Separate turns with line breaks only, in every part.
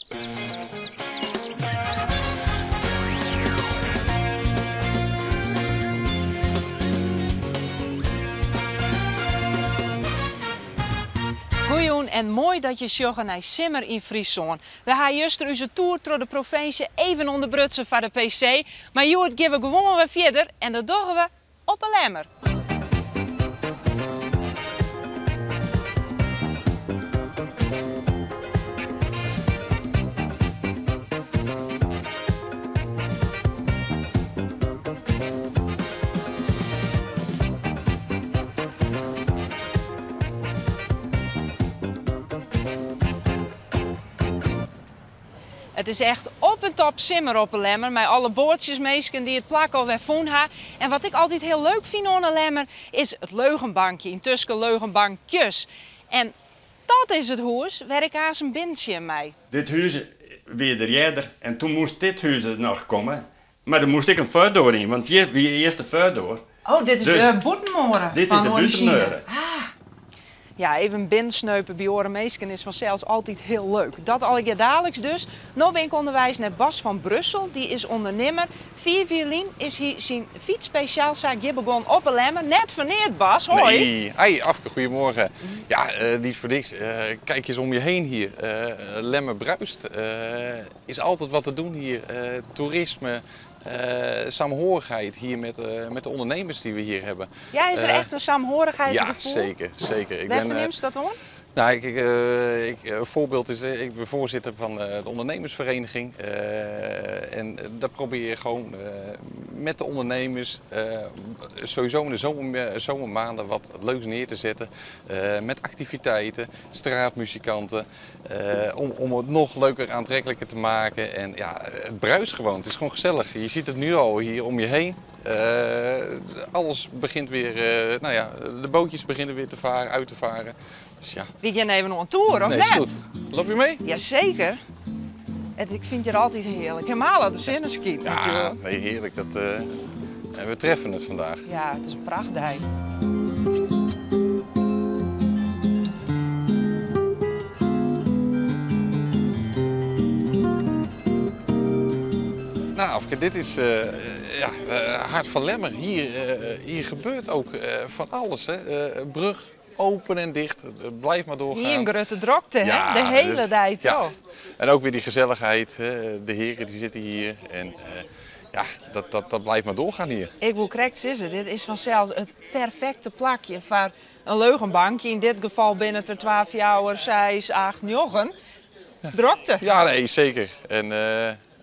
Goejûn en moai dat je sjogge nei Simmer yn Fryslân. We ha juster ús toer troch de provinsje even ûnderbrutsen foar de PC, mar hjoed gean we gewoan wer fierder en dat dogge we op 'e Lemmer. It is echt op en top simmer op 'e Lemmer mei alle boatsjesminsken dy't it plak alwer fûn ha. En wat ik altyd hiel leuk fyn oan 'e Lemmer is it leugenbankje, yntusken leugenbankjes. En dat is it hûs wêr ik aanst binnen mei.
Dit hûs wie der earder en doe moast dit hûs noch komme. Mar der moast ek in foardoar yn, want hjir wie earst de foardoar.
Oh, dit is
Dus,
de bûtenmuorre
Dit is
fan
de
origine.
bûtenmuorre.
Ah. Ja, even binnensneupe by oare minsken is fansels altyd hiel leuk. Dat allegear daliks dus. No bin ik ûnderweis nei Bas van Brussel, dy is ûndernimmer. 4 jier lyn is hy syn fytsspesjaalsaak hjir begûn op 'e Lemmer. Net foar neat, Bas. Hoi.
Nee. Hey, Afke, goedemorgen. Ja, niet voor niks. Kijk eens om je heen hier. Lemmer bruist. Is altijd wat te doen hier. Toerisme, saamhorigheid hier met de ondernemers die we hier hebben.
Ja, is er echt een saamhorigheidsgevoel?
Ja, zeker, zeker. Ik
Waar
ben,
vernimst dat oan?
Nou, ik, ik, ik, een voorbeeld is, ik ben voorzitter van de ondernemersvereniging. En daar probeer je gewoon met de ondernemers sowieso in de zomermaanden wat leuks neer te zetten. Met activiteiten, straatmuzikanten. Om het nog leuker, aantrekkelijker te maken. En ja, het bruist gewoon. Het is gewoon gezellig. Je ziet het nu al hier om je heen. Alles begint weer, nou ja, de bootjes beginnen weer te varen, uit te varen. Dus ja.
We gaan even op tour, of
Nee, is
net?
goed. Loop je mee?
Jazeker. Ik vind het altijd heerlijk. Helemaal aan de zonneschijn
Ja,
natuurlijk.
nee, heerlijk. En we treffen het vandaag.
Ja, het is een prachtdijk.
Nou, Afke, dit is ja, Hart van Lemmer. Hier gebeurt ook van alles. Hè. Brug open en dicht, het blijft maar doorgaan.
Hier een grote drokte, hè?
Ja,
de hele
dus,
tijd,
ja.
toch?
En ook weer die gezelligheid, hè? De heren die zitten hier. En ja, dat blijft maar doorgaan hier.
Ik wil correct zeggen, dit is vanzelfs het perfecte plakje voor een leugenbankje. In dit geval binnen het er 12 jaar, 6, 8, 9.
Ja.
Drokte.
Ja, nee, zeker. En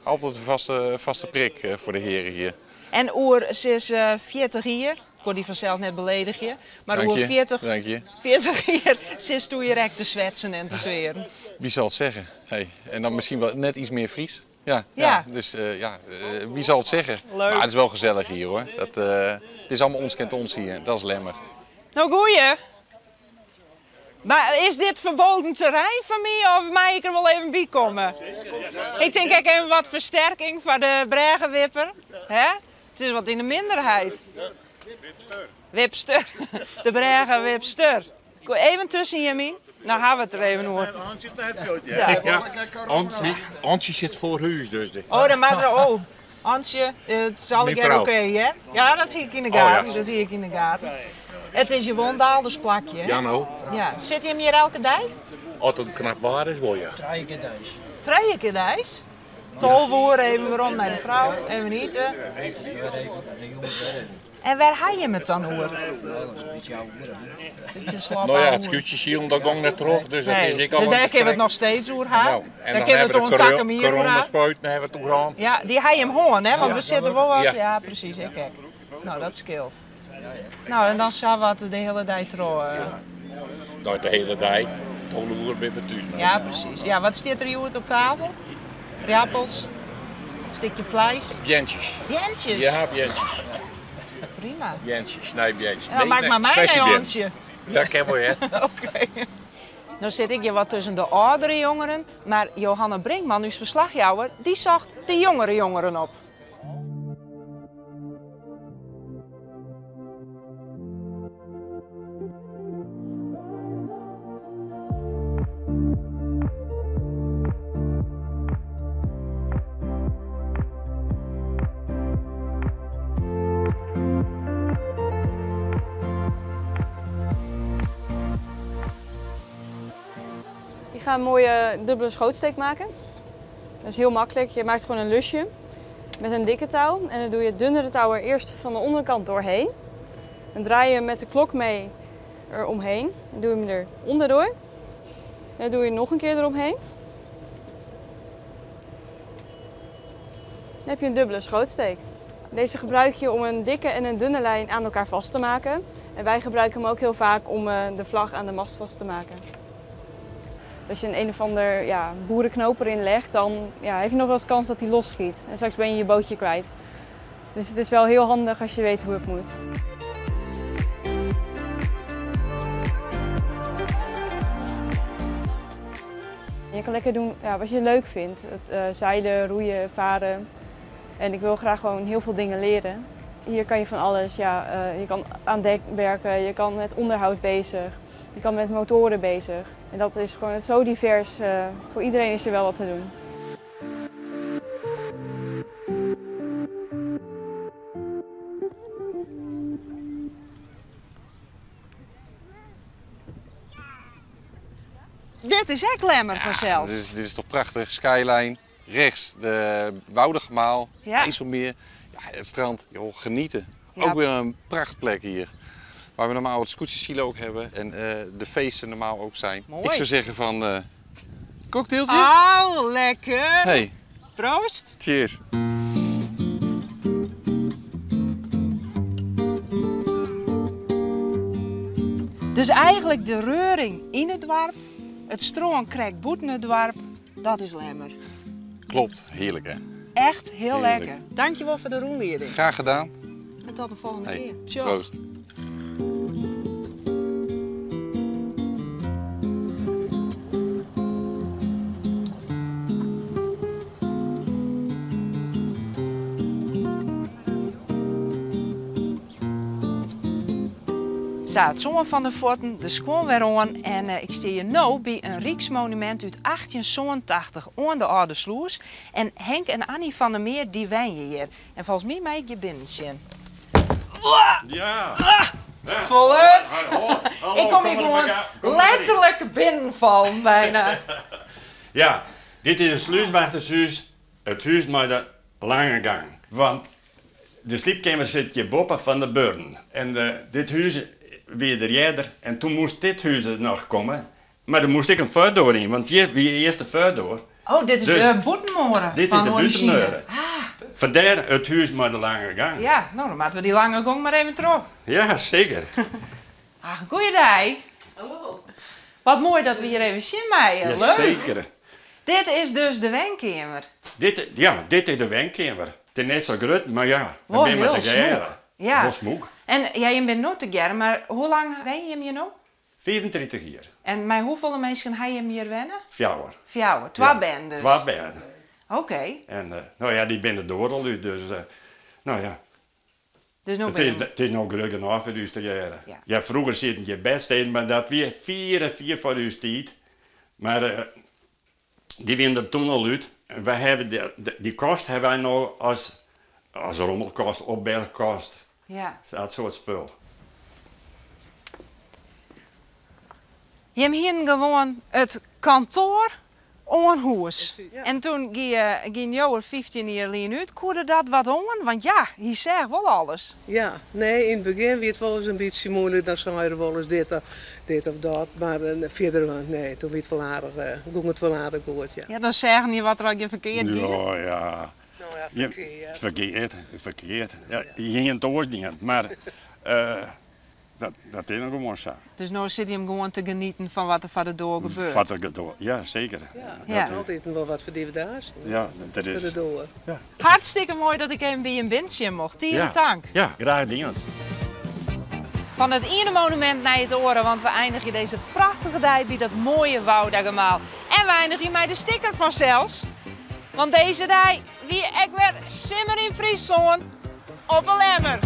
altijd een vaste prik voor de heren hier.
En oer, ze is 40 hier. Ik kon die vanzelf net beledigen. Maar
Dank
oer
je. Dank je.
40 jaar zit toen je rek te zwetsen en te zweren.
Wie zal het zeggen? Hey. En dan misschien wel net iets meer Fries. Ja,
Ja.
ja. Dus ja, wie zal het zeggen?
Leuk.
Maar het is wel gezellig hier hoor. Het is allemaal ons kent ons hier. Dat is Lemmer.
Nou goeie. Maar is dit verboden terrein van mij of mag ik er wel even bij komen? Ik denk ik even wat versterking voor de bregenwipper. Hè? Het is wat in de minderheid. Wipster. De bregenwipster. Even tussen je, Mien. Nou gaan we het er even hoor. Ja.
Ja, Antje, Antje zit voor huis dus.
Oh, dan maakt er, oh. Antje, het zal ik
Mijn vrouw.
oké, hè? Ja, dat zie ik in de
Oh, ja.
gaten. Dat zie ik in de gaten. Het is je wondaaldersplakje, hè?
Ja, nou.
Ja. Zit je hem hier elke dag?
Als het knap waar is, wel ja.
3 keer thuis.
3 keer thuis? Tolvoer, even waarom naar de vrouw, even eten. En waar haal je het dan hoor? Het is slap
Nou ja, het
ouwe.
schuutje hier, dat ging net terug, dus dat
Nee,
is ik al
dus
een
daar kunnen we het
gesprek.
nog steeds over hebben.
Nou, en
Daar
dan
kunnen we
hebben
het
we de
takken hier over hebben.
coronaspuit, dan hebben we het ook aan.
Ja, die haal je hem hoorn, hè? Want
Ja.
we zitten wel wat.
Ja.
Ja, precies, ik kijk. Nou, dat scheelt. Nou, en dan zou wat de hele dag trouw.
Nou, de hele dag. Het hele uur ben je thuis.
Ja, precies. Ja, wat zit er hier op tafel? Rappels, stukje vlees.
Bjentjes.
Bjentjes?
Ja, bjentjes.
Prima.
Bjentjes, nee, bjentjes.
Ja, maak
Nee,
maar mij
nee,
een
bjentje.
handje.
Ja, ken wel, hè.
Oké. Nou zit ik hier wat tussen de oudere jongeren, maar Johanna Brinkman, uw verslagjouwer, die zocht de jongere jongeren op.
Ik ga een mooie dubbele schootsteek maken. Dat is heel makkelijk. Je maakt gewoon een lusje met een dikke touw. En dan doe je het dunnere touw er eerst van de onderkant doorheen. Dan draai je hem met de klok mee eromheen. Dan doe je hem er onderdoor. En dan doe je nog een keer eromheen. Dan heb je een dubbele schootsteek. Deze gebruik je om een dikke en een dunne lijn aan elkaar vast te maken. En wij gebruiken hem ook heel vaak om de vlag aan de mast vast te maken. Als je een of ander, ja, boerenknoop erin legt, dan, ja, heb je nog wel eens kans dat die losschiet. En straks ben je je bootje kwijt. Dus het is wel heel handig als je weet hoe het moet. Je kan lekker doen, ja, wat je leuk vindt. Het zeilen, roeien, varen. En ik wil graag gewoon heel veel dingen leren. Hier kan je van alles. Je kan aan dek werken, je kan met onderhoud bezig, je kan met motoren bezig. En dat is gewoon het zo divers. Voor iedereen is er wel wat te doen.
Dit is echt Lemmer vanzelf.
Dit is toch prachtig. Skyline, rechts de Woudagemaal,
Ja.
IJsselmeer, ja, het strand. Joh, genieten.
Ja.
Ook weer een prachtplek hier. Waar we normaal het scootjesilo ook hebben en de feesten normaal ook zijn.
Mooi.
Ik zou zeggen van cocktailtje.
Oh, lekker.
Hey.
Proost.
Cheers.
Dus eigenlijk de reuring in het dorp, het stroom krijgt boeten het dorp, dat is Lemmer.
Klopt, heerlijk hè?
Echt heel
Heerlijk.
lekker. Dankjewel voor de roenleiding.
Graag gedaan.
En tot de volgende
Hey,
keer. Tjau.
Proost.
Zo, het zongen van de forten, de schoon weer aan en ik sta hier nu bij een Rijksmonument uit 1887 aan de Oude Sloes. En Henk en Annie van der Meer die wijnen hier. En volgens mij mag ik je binnen zien.
Ja.
Ah, voller.
Hallo, hallo,
Ik kom hier
kom er
gewoon
maar aan, kom er maar in.
letterlijk binnenvallen bijna.
Ja, dit is een sluiswachtershuis, het huis met de lange gang. Want de sliepkamer zit je boven van de buren. En dit huis weer er eerder. En toen moest dit huis er nog komen. Maar dan moest ik een voordeur in, want hier wie eerst de voordeur.
Oh, dit is
Dus
de boetenmoren
dit
van
is de
origine.
buitenmoren.
Ah.
Vandaar het huis met de lange gang.
Ja, nou dan maken we die lange gang maar even terug.
Ja, zeker.
Ah, goeiedag.
Hallo.
Wat mooi dat we hier even zien, Meijer.
Ja,
Leuk.
zeker.
Dit is dus de wenkamer.
Dit is de wenkamer. Het is net zo groot, maar ja, we
Wel
zijn met
heel
de geren.
smoek. Ja.
Wel smoek.
En ja, je bent nooit te geren, maar hoe lang wen je hem hier nou?
35 jaar.
En met hoeveel mensen ga je hem hier wennen?
Vier.
Vier. Twee
Ja,
ben dus.
Twee ben.
Oké.
En nou ja, die ben er door al uit, dus nou ja.
Dus nu
Het
ben je
is nog groot genoeg voor u te jaren.
Ja.
Ja, vroeger zitten je bedsteden, maar dat weer 4 en 4 voor uw tijd. Maar die winnen er toen al uit. En wij hebben die kost hebben wij nou als rommelkost, opbergkost.
Ja.
Dat soort spul.
Je hebt hier gewoon het kantoor onhoes.
Ja.
En toen ging jou er 15 jaar geleden uit, koerde dat wat om? Want ja, hij zegt wel alles.
Ja, nee, in het begin werd het wel eens een beetje moeilijk. Dan zei er wel eens dit of dat. Maar verder, nee, toen werd het wel aardig, ging het wel aardig goed, ja.
Ja, dan zeggen je wat er al je verkeerd ging.
Ja, ja.
Nou ja,
Ja,
verkeerd.
verkeerd, verkeerd. Ja, je ging het oors niet, maar dat is nog gewoon zo.
Dus nu zit hij hem gewoon te genieten van wat er van de door gebeurt.
Wat er gedoe. Ja, zeker.
Ja,
Ja.
dat is altijd wel wat voor die daar.
Ja, dat is
Voor de door.
Ja.
Hartstikke mooi dat ik hem bij een bindje mocht. Tieren
Ja.
tank.
Ja, graag gedaan.
Van het ene monument naar het oren, want we eindigen deze prachtige dag bij dat mooie Woudagemaal. En we eindigen met de sticker van zelfs. Want deze dag wie ik weer simmer in Friesland op een lemmer.